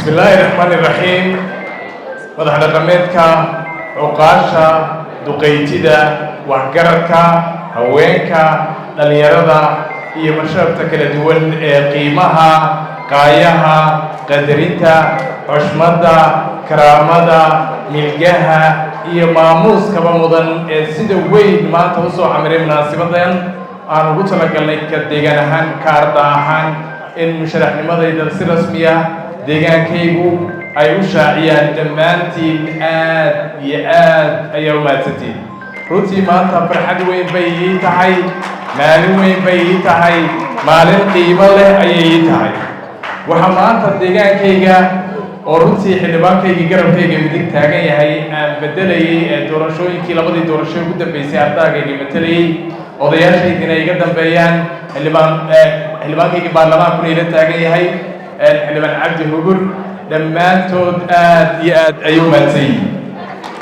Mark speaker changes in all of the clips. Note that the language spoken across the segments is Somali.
Speaker 1: Bismi illaahi raxmaani raxiim. Madax dhaqameedka, cuqaasha, duqaytida, waxgaradka, haweenka, dhallinyarada iyo masharabta kala duwan ee qiimaha, qaayaha, qadarinta, xushmadda, karaamada, milgaha iyo maamuuskaba mudan ee sida weyn maanta usoo camiray munaasibadan aan ugu talagalnay ka deegaan ahaan, ka arda ahaan, in musharaxnimadayda si rasmi ah deegaankaygu ay u shaaciyaan, dhammaantiin aad iyo aad ayaa u mahadsantiin. Runtii maanta farxad weyn bay ii tahay, maalin weyn bay ii tahay, maalin qiimo leh ayay ii tahay. Waxaa maanta deegaankayga oo runtii xildhibaankaygii garabkayga midig taagan yahay aan bedelayay ee doorashooyinkii, labadii doorasho ugu dambeysay ardaagayga matelayey, odayaashaydina iga dambeeyaan, xildhibaankaygii baarlamaankuna ila taagan yahay, Xildhibaan Cabdi Hugur, dhammaantood aad iyo aad ayay u mahadsan yihiin.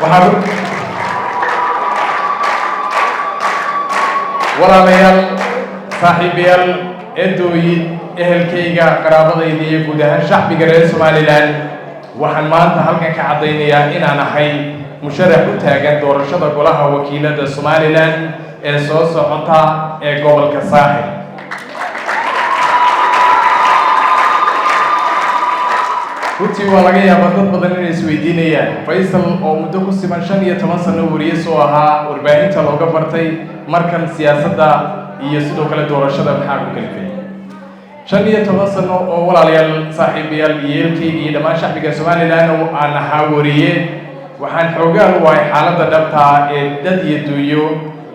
Speaker 1: Waxaa, walaalayaal, saaxiibayaal, eedooyin, ehelkayga, qaraabadayda iyo guud ahaan shacbiga reer Somaliland, waxaan maanta halkan ka caddaynayaa inaan ahay musharax u taagan doorashada Golaha Wakiilada Somaliland ee soo socota ee gobolka Saaxil. Runtii waa laga yaabaa dad badan inay isweydiinayaan Faysal oo muddo ku siman 15 sano wariye soo ahaa, warbaahinta looga bartay, markan siyaasadda iyo sidoo kale doorashada maxaa ku kalifay? 15 sano oo, walaalayaal, saaxiibayaal iyo eelkayga iyo dhammaan shacbiga Somaliland oo aan ahaa wariye, waxaan xoogaal u ahay xaaladda dhabtaa ee dad iyo duunyo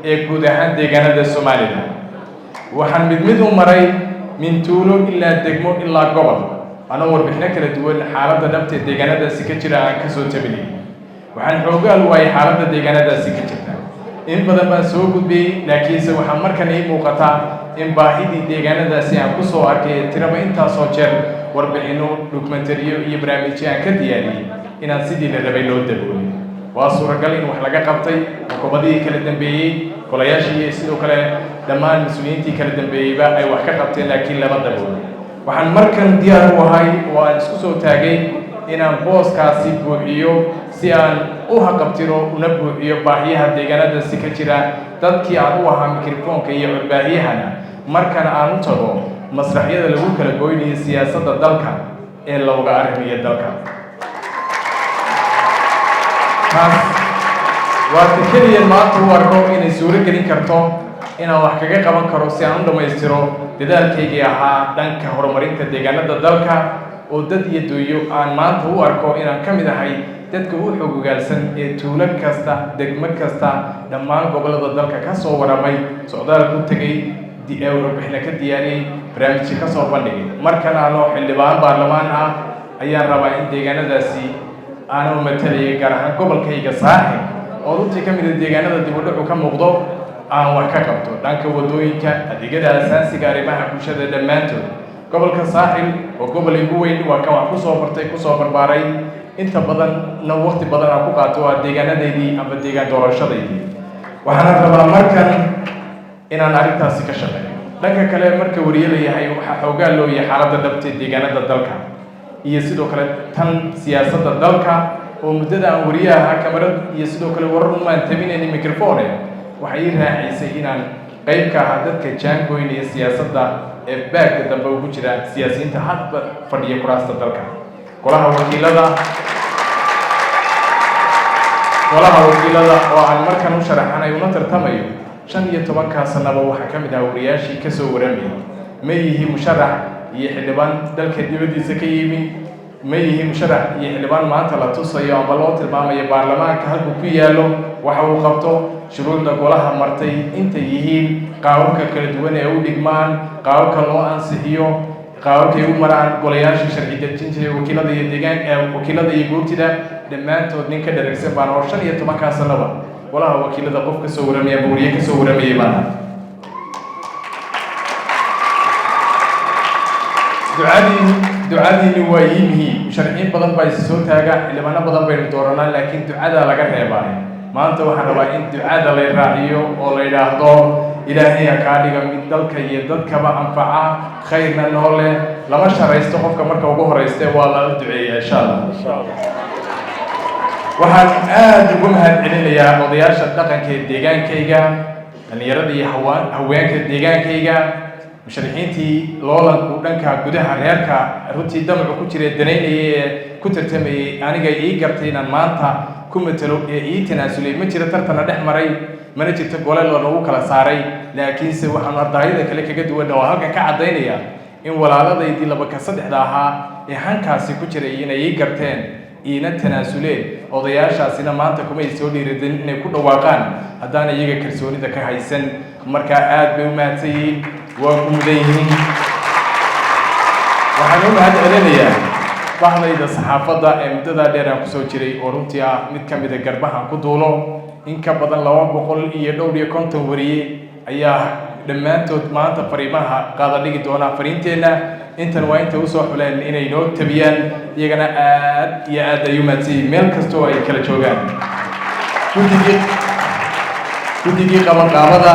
Speaker 1: ee guud ahaan deegaanada Somaliland. Waxaan mid mid u maray min tuulo ilaa degmo ilaa gobol, anoo warbixino kala duwan xaaladda dhabta ee deegaanadaasi ka jira aan kasoo tabinay. Waxaan xoogaal u ahay xaaladda deegaanadaasi ka jirta. In badan baan soo gudbiyey, laakiinse waxaa markan ii muuqata in baahidii deegaanadaasi aan kusoo arkay ee tiraba intaasoo jeer warbixino, dokumentariyo iyo barnaamijyo aan ka diyaariyey inaan sidii la rabay loo daboolay. Waa suuragal in wax laga qabtay xukuumadihii kala dambeeyey, golayaashii iyo sidoo kale dhammaan mas-uuliyiintii kala dambeeyeyba ay wax ka qabteen, laakiin lama daboolay. Waxaan markan diyaar u ahay oo aan isku soo taagay inaan booskaasi buuxiyo si aan u haqabtiro una buuxiyo baahiyaha deegaanadaasi ka jira, dadkii aan u ahaa mikrofoonka iyo codbaahiyahana markan aan u tago masraxyada lagu kala goynayo siyaasadda dalka ee looga arrimayo dalka. Taas waa ta keliya maanta u arko inay suuro gelin karto inaan wax kaga qaban karo si aan u dhammaystiro dadaalkaygii ahaa dhanka horumarinta deegaanada dalka, oo dad iyo duunyo aan maanta u arko inaan ka mid ahay dadka u xogogaalsan ee tuulo kasta, degmo kasta, dhammaan gobollada dalka ka soo waramay, socdaal ku tegey, warbixino ka diyaariyey, barnaamijyo ka soo bandhigay. Markan anoo xildhibaan baarlamaan ah ayaan rabaa in deegaanadaasi aanu matalayay, gaar ahaan gobolkayga Saaxil oo runtii ka mid a deegaanada dib u dhacu ka muuqdo, aan wax ka qabto dhanka waddooyinka, adeegyada asaasiga, arrimaha bulshada dhammaantood. Gobolka Saaxil oo gobol igu weyn, waa kan wax kusoo bartay, kusoo barbaaray, inta badanna waqti badan aan ku qaato, waa deegaanadaydii amba deegaan doorashadaydii. Waxaana rabaa markan inaan arrintaasi ka shaqeeyo. Dhanka kale, marka wariye la yahay, waxaa xoogaa loo yahay xaaladda dhabta ee deegaanada dalka iyo sidoo kale tan siyaasadda dalka, oo muddada aan wariye ahaa kamarad iyo sidoo kale warar umaan tabinaynin microphone, waxay ii raacaysay inaan qayb ka ahaa dadka jaangoynaya siyaasadda ee baagga dambe ugu jira siyaasiyiinta hadba fadhiya kuraasta dalka. Golaha Wakiilada oo aan markan u sharaxanay una tartamayo, 15-kaa sanaba waxaa ka mid ahaa wariyaashii ka soo waramayay. Ma yihi musharax iyo xildhibaan dalka dibaddiisa ka yimi, ma yihi musharax iyo xildhibaan maanta la tusayo amba loo tilmaamayo baarlamaanka halkuu ku yaallo, waxa uu qabto, shuruucda golaha martay intay yihiin, qaababka kala duwan ee u dhigmaan, qaababka loo ansixiyo, qaababkay u maraan golayaasha sharci dejinta ee wakiilada iyo deegaan, wakiilada iyo guurtida, dhammaantood nin ka dharagsan baan oo 15-kaa sanaba Golaha Wakiilada qof ka soo waramaya amba wariye ka soo waramayay baan. Ducadiini waa ii muhiim. Musharaxiin badan baa is soo taaga, xildhibaano badan baynu dooranaa, laakiin ducadaa laga reebaa. Maanta waxaan rabaa in ducada lay raaciyo oo la yidhaahdo, "Ilaahay ha kaa dhiga mid dalka iyo dadkaba anfaca, khayrna noo leh." Lama sharaysto qofka marka ugu horeyste, waa lala duceeya, insha Allah. Waxaan aada ugu mahad celinayaa odayaasha dhaqanka ee deegaankayga, dhallinyarada iyo haweenka deegaankayga, musharaxiintii loolanku dhanka gudaha reerka runtii damacu ku jira, danaynayay ee ku tartamayay, aniga ii gartay inaan maanta ku matalo ee ii tanaasulay. Ma jiro tartana dhex maray, mana jirto gole loonagu kala saaray, laakiinse waxaanu ardaayada kale kaga duwan oo halkan ka caddaynaya in walaaladaydii laba ka saddexda ahaa ee hankaasi ku jiray inay ii garteen, iina tanaasuleen. Odayaashaasina maanta kumay soo dhiiradin inay ku dhawaaqaan haddaan iyaga kalsoonida ka haysan. Markaa aad bay u mahadsan yihiin, waa ku mudan yihiin. Waxaan u mahad celinayaa bahdayda saxaafadda ee muddadaa dheer aan kusoo jiray, oo runtii ah mid ka mida garbahan ku duulo. In ka badan 254 wariye ayaa dhammaantood maanta fariimaha qaada dhigi doonaa fariinteenna. Intan waa intay usoo xuleen inay noo tabiyaan. Iyagana aad iyo aad ay u mahadsan meel kastoo ay kala joogaan. Guddigii qabanqaabada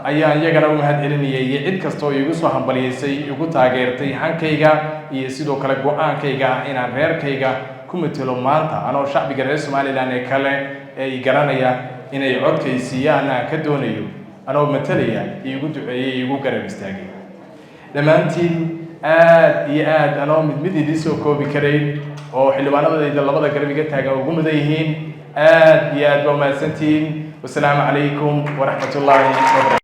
Speaker 1: ayaan iyagana u mahad celinayay, iyo cid kastoo iigu soo hambaliyeysay, igu taageertay hankayga iyo sidoo kale go-aankayga ah inaan reerkayga ku matelo maanta, anoo shacbiga reer Somaliland ee kale ee i garanaya inay codkay siiyaan aan ka doonayo, anoo matalaya, iigu duceeyey, iigu garab istaagay. Dhammaantiin aad iyo aad, anoo mid mid idiin soo koobi karayn oo xildhibaanadayda labada garab iga taagan ugu mudan yihiin, aad iyo aad baa umahadsantihiin. Wasalaamu calaykum waraxmat ullaahi wabarakatu.